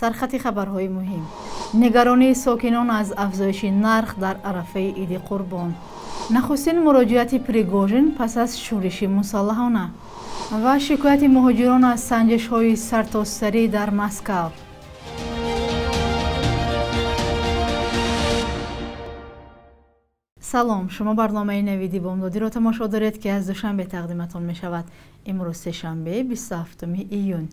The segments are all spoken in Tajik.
Сархати хабарҳои муҳим: нигаронии сокинон аз афзоиши нарх дар арафаи Иди Қурбон, нахустин муроҷиати Пригожин пас аз шӯриши мусаллаҳона ва шикояти муҳоҷирон аз санҷишҳои сартосарӣ дар Москав. Салом, шумо барномаи Навиди Бомдодиро тамошо доред, ки аз Душанбе тақдиматон мешавад. Имрӯз сешанбе, 27 июн.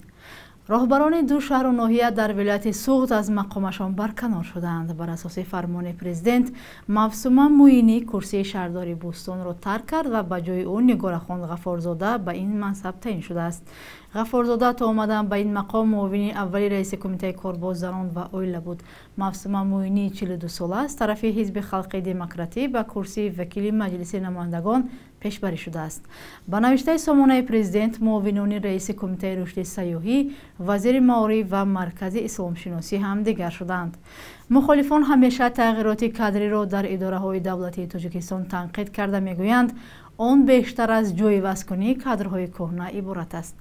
Роҳбарони ду шаҳру ноҳия дар вилояти Суғд аз мақомашон барканор шудаанд. Бар асоси фармони президент, Мавсума Муинӣ курсии шаҳрдори Бӯстонро тарк кард ва ба ҷои ӯ Нигорахон Ғафорзода ба ин мансаб таъин шудааст. Ғафорзода то омадан ба ин мақом муовини аввали раиси кумитаи кор бо занон ва оила буд. Мавсума Муинӣ 42 сола аз тарафи Ҳизби халқи демократӣ ба курсии вакили Маҷлиси намояндагон пешбарӣ шудааст. Ба навиштаи сомонаи президент, муовинони раиси кумитаи рушди сайёҳӣ, вазири маориф ва маркази исломшиносӣ ҳам дигар шуданд. Мухолифон ҳамеша тағйироти кадриро дар идораҳои давлатии Тоҷикистон танқид карда мегӯянд, он бештар аз ҷойивазкунии кадрҳои кӯҳна иборат аст.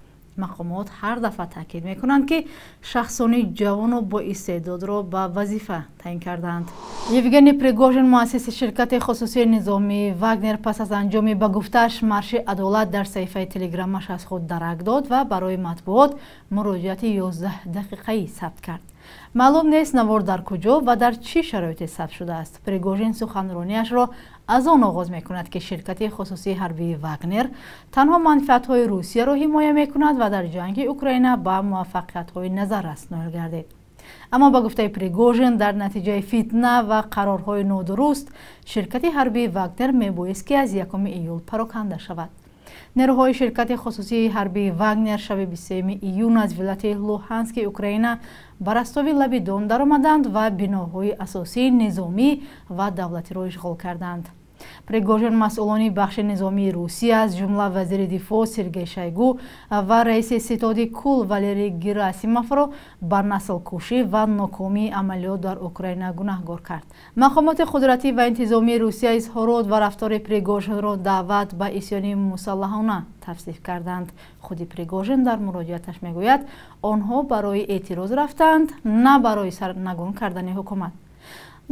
Мақомот ҳар дафъа таъкид мекунанд, ки шахсони ҷавону боистеъдодро ба вазифа таъин кардаанд. Евгений Пригожин, муассиси ширкати хусусии низомии Вагнер, пас аз анҷоми ба гуфтааш марши адолат дар саҳифаи телеграммаш аз худ дарак дод ва барои матбуот муроҷиати 11 дақиқаӣ сабт кард. Маълум нест, навор дар куҷо ва дар чӣ шароите сабт шудааст. Пригожин суханрониашро аз он оғоз мекунад, ки ширкати хусусии ҳарбии Вагнер танҳо манфиатҳои Русияро ҳимоя мекунад ва дар ҷанги Украина ба муваффақиятҳои назаррас ноил гардид. Аммо ба гуфтаи Пригожин, дар натиҷаи фитна ва қарорҳои нодуруст ширкати ҳарбии Вагнер мебоист, ки аз 1 июл пароканда шавад. Нерӯҳои ширкати хусусии ҳарбии Вагнер шаби 23 июн аз вилояти Луҳански Украина ба Ростови лаби Дон даромаданд ва биноҳои асосии низомӣ ва давлатиро ишғол карданд. Пригожин масъулони бахши низомии Русия, аз ҷумла вазири дифоъ Сергей Шойгу ва раиси ситоди кул Валерий Герасимовро ба наслкушӣ ва нокомии амалиёт дар Украина гунаҳгор кард. Мақомоти қудратӣ ва интизомии Русия изҳорот ва рафтори Пригожинро даъват ба исёни мусаллаҳона тавсиф карданд. Худи Пригожин дар муроҷиаташ мегӯяд, онҳо барои эътироз рафтанд, на барои сарнагун кардани ҳукумат.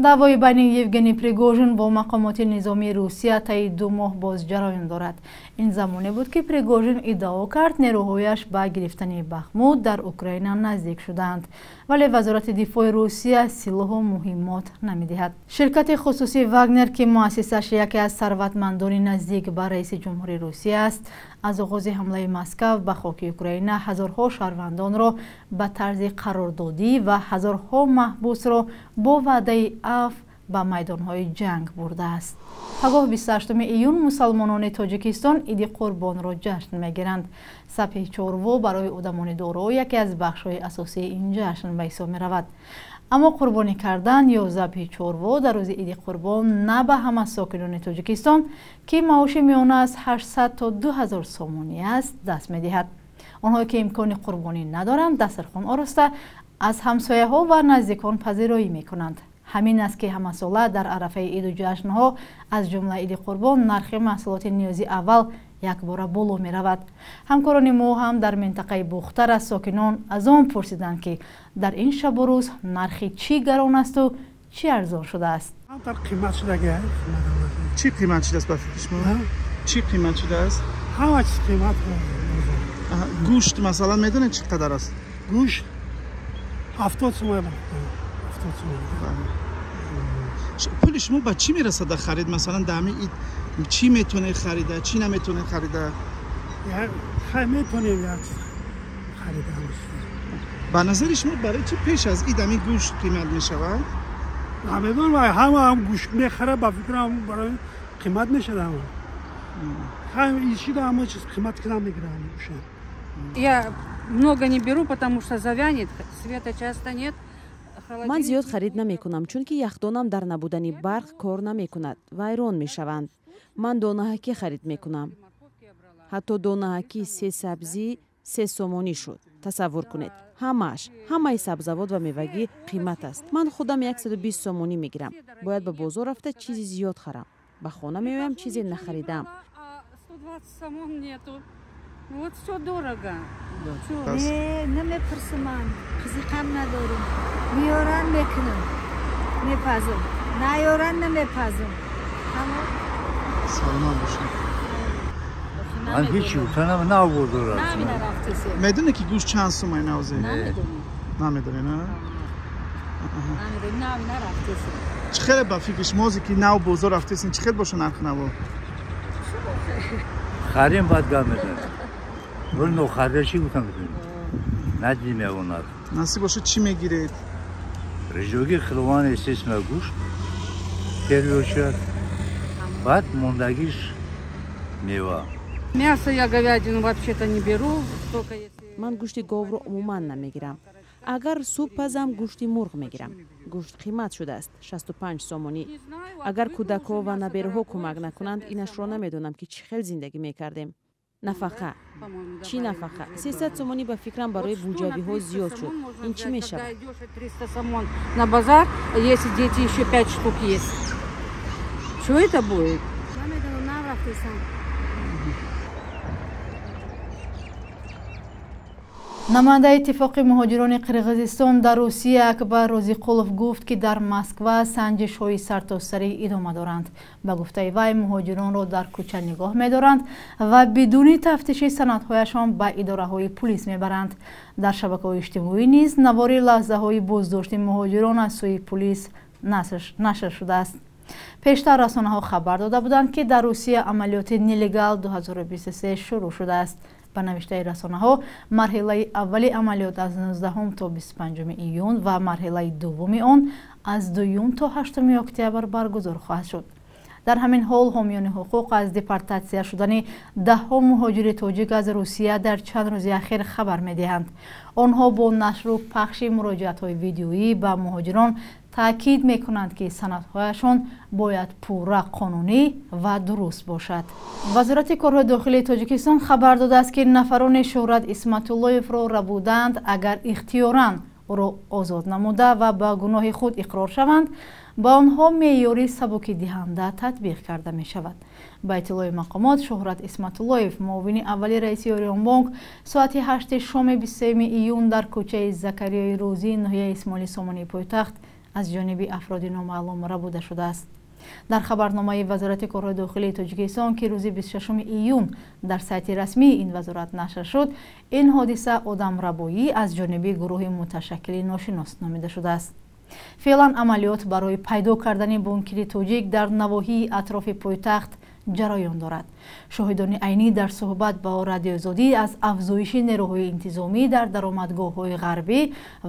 Даъвои байни Евгений Пригожин бо мақомоти низомии Русия таи 2 моҳ боз ҷараён дорад. Ин замоне буд, ки Пригожин иддао кард, нерӯҳояш ба гирифтани Бахмут дар Украина наздик шудаанд, вале Вазорати дифои Русия силоҳу муҳиммот намедиҳад. Ширкати хусусии Вагнер, ки муассисаш яке аз сарватмандони наздик ба раиси ҷумҳури Русия аст, аз оғози ҳамлаи Москав ба хоки Украина ҳазорҳо шаҳрвандонро ба тарзи қарордодӣ ва ҳазорҳо маҳбусро бо ваъдаи афв ба майдонҳои ҷанг бурдааст. Пагоҳ 28 июн мусалмонони Тоҷикистон Иди Қурбонро ҷашн мегиранд. Сабҳи чорво барои одамони доро яке аз бахшҳои асосии ин ҷашн ба ҳисоб меравад. Аммо қурбонӣ кардан ё забҳи чорво дар рӯзи Иди Қурбон на ба ҳама сокинони Тоҷикистон, ки маоши миёна аз 800 то 2000 сомонӣ аст, даст медиҳад. Онҳое ки имкони қурбонӣ надоранд, дастархон ороста аз ҳамсояҳо ва наздикон пазироӣ мекунанд. Ҳамин аст, ки ҳамасола дар арафаи иду ҷашнҳо, аз ҷумла Иди Қурбон, нархи маҳсулоти ниёзи аввал якбора боло меравад. Ҳамкорони мо ҳам дар минтақаи Бухтар аз сокинон аз он пурсиданд, ки дар ин шабу рӯз нархи чӣ гарон асту чӣ арзон шудааст. Чӣ қимат шудааст ба фикри шумо? Чӣ қимат шудааст? Ҳама чиз қимат. Гӯшт масалан медонед чӣ қадар аст? Гӯшт 70 сомон. 70 сомон. Пули шумо ба чӣ мерасад дар харид? Масалан, дар ҳамин ид чӣ метавонед харида, чӣ наметавонед харида? Метавонем як харида. Ба назари шумо, барои чӣ пеш аз ид ҳамин гӯшт қимат мешавад? Намедонам, ҳама ҳам гӯшт мехарад, ба фикрам барои қимат мешавад ҳама. Ид шида ҳама чиз қимат кунам мегирам. Я много не беру, потому что завянет, света часто нет. Ман зиёд харид намекунам, чунки яхдонам дар набудани барқ кор намекунад, вайрон мешаванд. Ман донаҳакӣ харид мекунам. Ҳатто донаҳакӣ се сабзӣ 3 сомонӣ шуд. Тасаввур кунед, ҳамааш, ҳамаи сабзавот ва мевагӣ қимат аст. Ман худам 120 сомонӣ мегирам. Бояд ба бозор рафта чизи зиёд харам. Ба хона меоям, чизе нахаридаам. 120 сомон нету. Вот всё дорого. Не, намепурсам, қизиқам надорам. Меёран мекунам, мепазам. Наёран намепазам. Саломат бошед. Ман ҳеҷ гуфтанам наовурдорам. Медонӣ ки гӯшт чанд сумай навзе? Намедонӣ, на? Чӣ хеле ба фикри шумо озе ки нав бозор рафтесин, чӣ хел боша нархи наво? Харим баъд гап мезанем. Вол нохарида чӣ гуфтам метавонем? Надидим ягон нарх. Насиб боша чӣ мегиред? Рижоги хилован естественно гӯшт первый очередь, баъд мондагиш мева. Мясо я говядину вообще-то не беру, только если... Ман гӯшти говро умуман намегирам. Агар суп пазам, гӯшти мурғ мегирам. Гӯшт қимат шудааст, 65 сомонӣ. Агар кӯдакҳо ва набераҳо кӯмак накунанд, инашро намедонам, ки чӣ хел зиндагӣ мекардем. Нафақа. Чӣ нафақа? 300 сомонӣ ба фикрам барои буҷавиҳо зиёд шуд. Ин чӣ мешавад? На базар, если дети еще 5 штук есть. Что это будет? Намояндаи иттифоқи муҳоҷирони Қирғизистон дар Русия Акбар Розиқулов гуфт, ки дар Москва санҷишҳои сартосарӣ идома доранд. Ба гуфтаи вай, муҳоҷиронро дар кӯча нигоҳ медоранд ва бидуни тафтиши санадҳояшон ба идораҳои пулис мебаранд. Дар шабакаҳои иҷтимоӣ низ навори лаҳзаҳои боздошти муҳоҷирон аз сӯи пулис нашр шудааст. Пештар расонаҳо хабар дода буданд, ки дар Русия амалиёти нелегал 2023 шурӯъ шудааст. Ба навиштаи расонаҳо, марҳилаи аввали амалиёт аз 19 то 25 июн ва марҳилаи дуввуми он аз 2 то 8 октябр баргузор хоҳад шуд. Дар ҳамин ҳол ҳомиёни ҳуқуқ аз депортатсия шудани даҳҳо муҳоҷири тоҷик аз Русия дар чанд рӯзи ахир хабар медиҳанд. Онҳо бо нашру пахши муроҷиатҳои видеоӣ ба муҳоҷирон таъкид мекунанд, ки санадҳояшон бояд пурра қонунӣ ва дуруст бошад. Вазорати корҳои дохилии Тоҷикистон хабар додааст, ки нафарони Шӯҳрат Исматуллоевро рабуданд, агар ихтиёран ӯро озод намуда ва ба гуноҳи худ иқрор шаванд, ба онҳо меъёри сабукидиҳанда татбиқ карда мешавад. Ба иттилои мақомот, Шӯҳрат Исматуллоев, муовини аввали раиси Ориёнбонк, соати 8 шоми 23 июн дар кӯчаи Закариёи Рӯзӣ ноҳияи Исмоили Сомонии пойтахт аз ҷониби афроди номаълум рабуда шудааст. Дар хабарномаи Вазорати корҳои дохилии Тоҷикистон, ки рӯзи 26 июн дар сайти расмии ин вазорат нашр шуд, ин ҳодиса одамрабоӣ аз ҷониби гурӯҳи муташаккили ношинос номида шудааст. Феълан амалиёт барои пайдо кардани бонкири тоҷик дар навоҳии атрофи пойтахт ҷараён дорад. Шоҳидони айнӣ дар суҳбат бо Радиоозодӣ аз афзоиши нерӯҳои интизомӣ дар даромадгоҳҳои ғарбӣ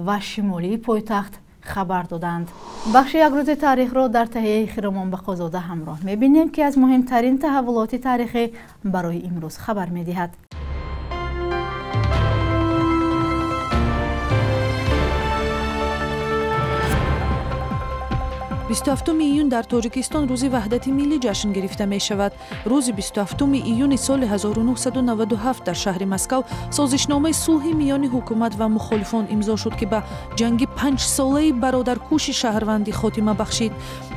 ва шимолии пойтахт хабар доданд. Бахши як рӯзи таърихро дар таҳияи Хиромон Бақозода ҳамроҳ мебинем, ки аз муҳимтарин таҳаввулоти таърихӣ барои имрӯз хабар медиҳад. 27 июн дар Тоҷикистон рӯзи ваҳдати миллӣ ҷашн гирифта мешавад. Рӯзи 27 июни соли 1997 дар шаҳри Москав созишномаи сулҳи миёни ҳукумат ва мухолифон имзо шуд, ки ба ҷанги панҷсолаи бародаркуши шаҳрвандӣ хотима бахшид.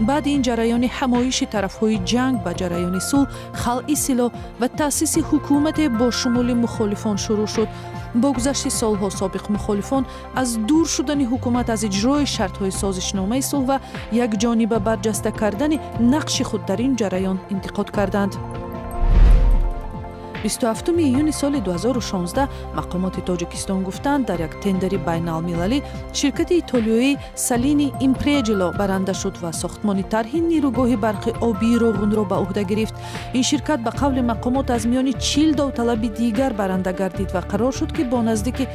Баъди ин ҷараёни ҳамоиши тарафҳои ҷанг ба ҷараёни сулҳ, халъи силоҳ ва таъсиси ҳукумате бо шумули мухолифон шурӯъ шуд. Бо гузашти солҳо собиқ мухолифон аз дур шудани ҳукумат аз иҷрои шартҳои созишномаи сулҳ ва якҷониба барҷаста кардани нақши худ дар ин ҷараён интиқод карданд. 27 июни соли 2016 мақомоти Тоҷикистон гуфтанд, дар як тендери байналмилалӣ ширкати итолиёии Салини Импреҷило баранда шуд ва сохтмони тарҳи нерӯгоҳи барқи обии Роғунро ба ӯҳда гирифт. Ин ширкат ба қавли мақомот аз миёни 40 довталаби дигар баранда гардид ва қарор шуд, ки бо наздики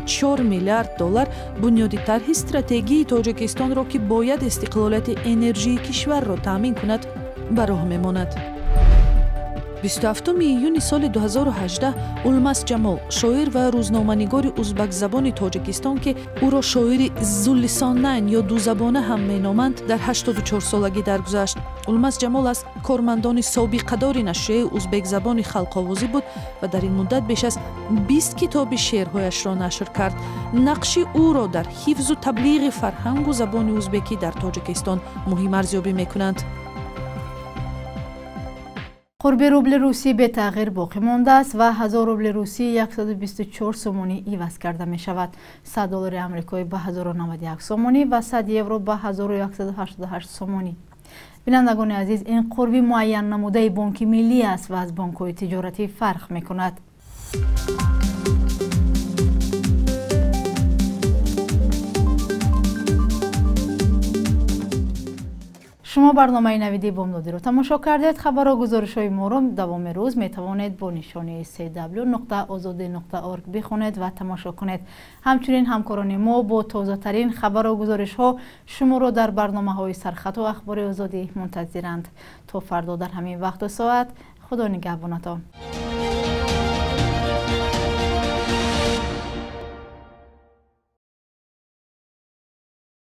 4 миллиард доллар бунёди тарҳи стратегии Тоҷикистонро, ки бояд истиқлолияти энержии кишварро таъмин кунад, ба роҳ мемонад. 27 июни соли 2018 Улмас Ҷамол, шоир ва рӯзноманигори узбакзабони Тоҷикистон, ки ӯро шоири зуллисонайн ё дузабона ҳам меноманд, дар 84 солагӣ даргузашт. Улмас Ҷамол аз кормандони собиқадори нашрияи узбекзабони халқовозӣ буд ва дар ин муддат беш аз 20 китоби шеърҳояшро нашр кард. Нақши ӯро дар ҳифзу таблиғи фарҳангу забони узбекӣ дар Тоҷикистон муҳим арзёбӣ мекунанд. Қурби рубли русӣ бетағйир боқӣ мондааст ва 1000 рубли русӣ 124 сомонӣ иваз карда мешавад. 100 доллари амрикоӣ ба 1091 сомонӣ ва 100 евро ба 1188 сомонӣ. Бинандагони азиз, ин қурби муайян намудаи Бонки Миллӣ аст ва аз бонкҳои тиҷоратӣ фарқ мекунад. Шумо барномаи Навиди бомдодиро тамошо кардед. Хабару гузоришҳои моро давоми рӯз метавонед бо нишонии cw.ozodi.org бихонед ва тамошо кунед. Ҳамчунин ҳамкорони мо бо тозатарин хабару гузоришҳо шуморо дар барномаҳои Сархату Ахбори Озодӣ мунтазиранд. То фардо дар ҳамин вақту соат, Худо нигаҳбонатон.